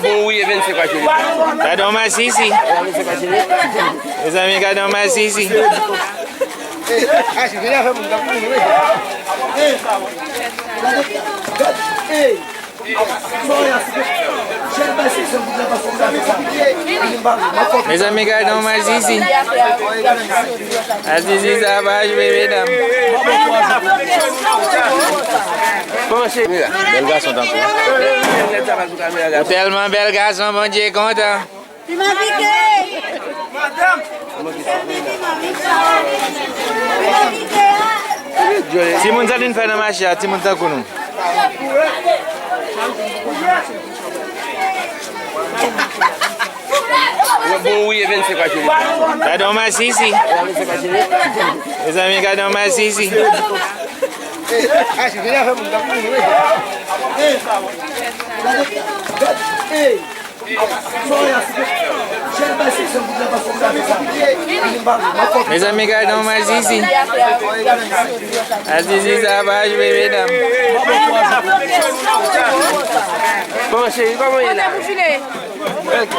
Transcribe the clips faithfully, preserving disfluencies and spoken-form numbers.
Bon, wi, e vennsenk pa cheri. Gade yon masisi. Mezanmi, gade yon masisi. Mezanmi, gade yon masisi. Azizi sa pa jwe, medam. Bèl gason tankou. Ou tèlman bèl gason, Bondye kontan. Piman pike! Piman pike a! Timoun, sa nou fè nan mache a, timoun tankou nou. Bon, wi, e vennsenk pa cheri. Gade yon masisi. Mezanmi, gade yon masisi. Mezanmi, gade yon masisi. Azizi sa pa jwe, medam. Bon, cheri, kòman w ye la? Ok.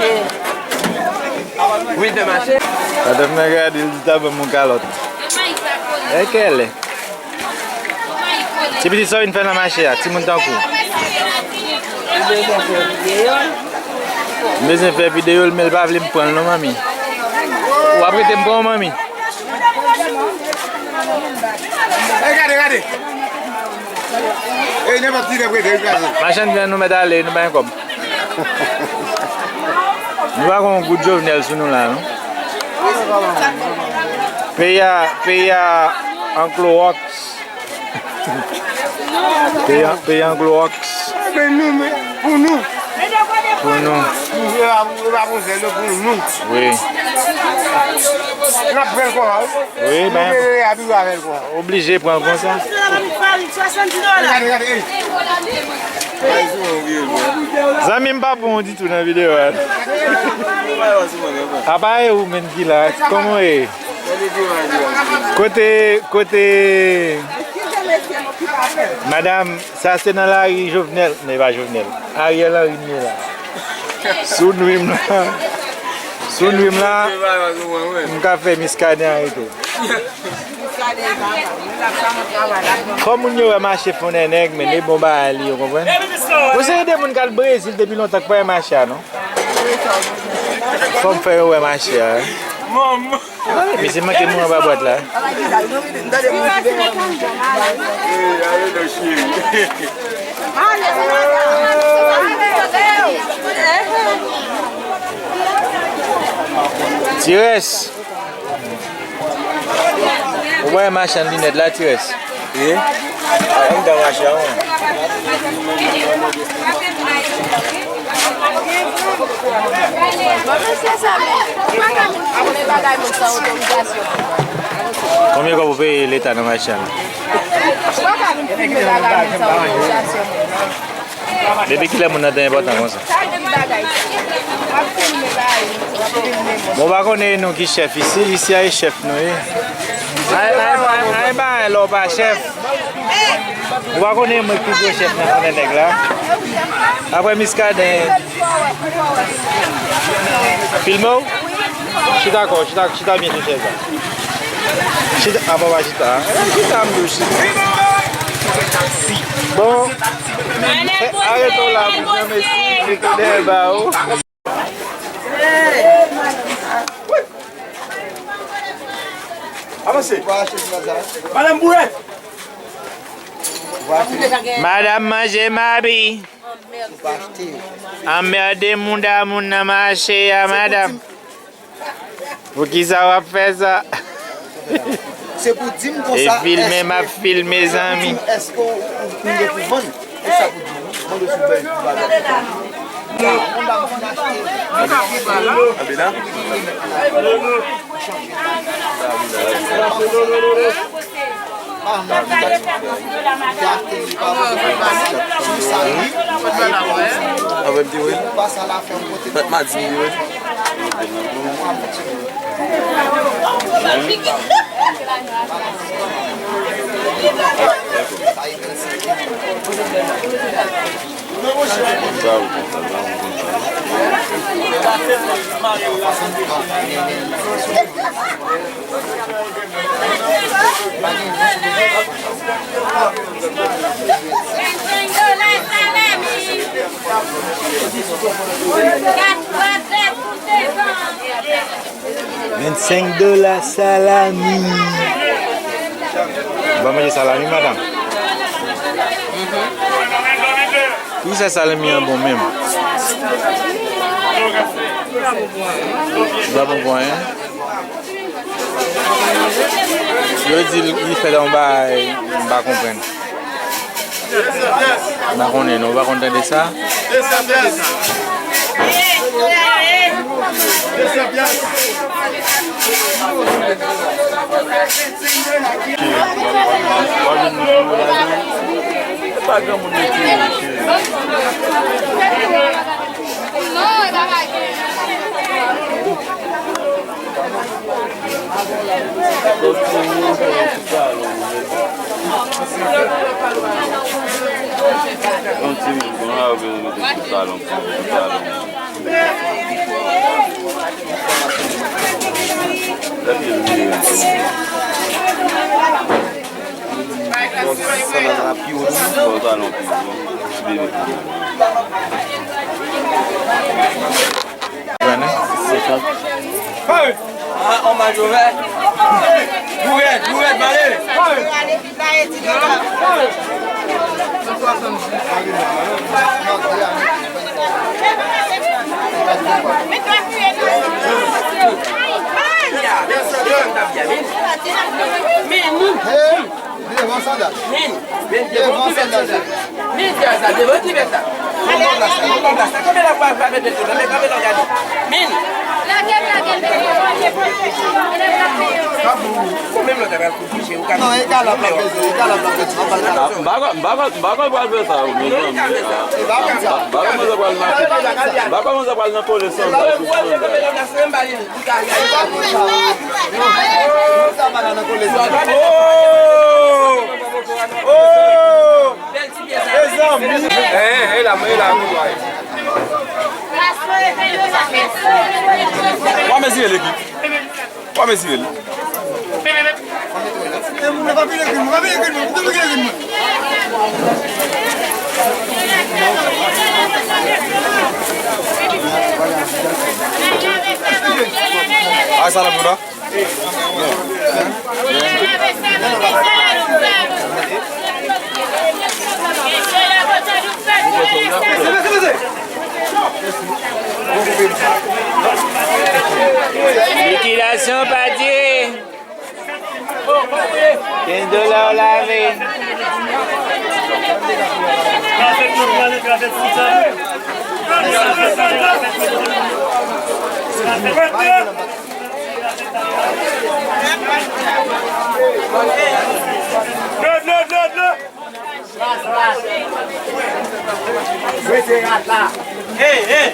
Wi, de mache. Madanm nan gade l, li ta ban m yon kalòt. E kèlè. Ti pitit, sa w vin fè nan mache a, timoun tankou. M bezwen fè videyo l, men l pa vle m pran l non, manmi. W ap rete m pran w, manmi. Ey, gade, gade. Ey, nenpòt ti nèg rete, wi, kraze. Machann byen, nou mèt ale, nou pa gen kòb. Nou pa gon gout Jovenel sou nou la, non. Peyi a, peyi a an klowòks. Peyi a, peyi a an klowòks. Men nou, men pou nou. Pou nou. Pou nou, e pa, e pa pou zèl, non, pou nou. Wi. N ap pran l konsa, wi. Wi, ben. Nou mele avè l konsa. Oblije pran l konsa. Gade, gade, ey. Zanmi m pa bon ditou nan videyo a. Apa e ou menm ki la? Kòman w ye? Kote, kote, madanm, sa se nan lari Jovenel, men pa Jovenel. Ariel Henry m ye la. Sou nwi m la. Sou nwi m la, m ka fè Miskaden arete. Fò moun yo wè mache fon nènèg, men e bon bagay li, yo konprann. Gon seri de moun k al Brezil depi lontan k pa wè mache a, non. Fò m fè yo wè mache a, wi. Mesye manke mouri anba bwat la. Tires. Ou wè machann linèt la, Tires? Wi. Ann dan mache a, wi. Konbyen kòb ou peye leta nan machann? Depi kilè moun nan te enpòtan konsa? Bon, w pa konnen e nou ki chèf isi, isi a e chèf nou ye. Ay, ay, ay, ay, bay, lè w pa chèf. Ou pa konnen mwen ki gwo chèf nan fon nènèg la. Apre Miskaden. Filme w? Chita kò, chita, chita byen sou chèz la. Chita, apa w pa chita? Eh, chita, m di w chita. Bon, eh, arete w la, pou janm esi, mete dèyè ba ou. Avanse. Madanm bourèt. Madanm manje mabi. Anmède moun da moun nan mache a, madanm. Poukisa w ap fè sa? Se pou di m konsa, e filme m ap filme, zanmi. Èske w, ou, ou gen pou vann? E sa pou di m, mande sou bèl pou bagay. Yon dam fin achte. Anbe la? Avè m te wè. Fèt madi m te wè. Vennsenk dola salami. Ou pa manje salami, madanm? Poukisa salami an bon menm? Ou pa bon pou anyen? Yo di li fèt yon bagay, m pa konprann. M pa konnen, non, ou pa konn tande sa? E pa granmoun yo ki riche. Yon ti minit, bon, la, yo bezwen mete ti talon, ti talon. Lè pye l vire, l tonbe. Bon, ti sandal la pi wo tou. Bon, talon pi wo. Ti bebe pi wo. Senkant. Ah, on m'a ouvert. Bourèt, bourèt, malé. Men, men, men, devan sandal. Men, men, devan sandal. Men, devan sandal. Men, devan sandal. Konbyen la pa, pa mete sou, men, konbyen la gade. Men. Lage l, lage l, lage l. Ou menm lòt la pral kout piche, ou ka. Non, e kalòt la peze, e kalòt la peze. An ba l kalòt. M pa konn, m pa konn, m pa konn pral fè sa, mezanmi. M pa konn sa. M pa konn sa pral nan, m pa konn sa pral nan kole sandal sou sandal. Oh! Oh! Mezanmi. Eh, eh, la, eh, la, mezire l. Wa mezire l. Ay, sa la pou la. Liquidation, pa Dieu. Kenz dola w lave. Dlo, dlo, dlo, dlo. Mete rad la. Hey, hey.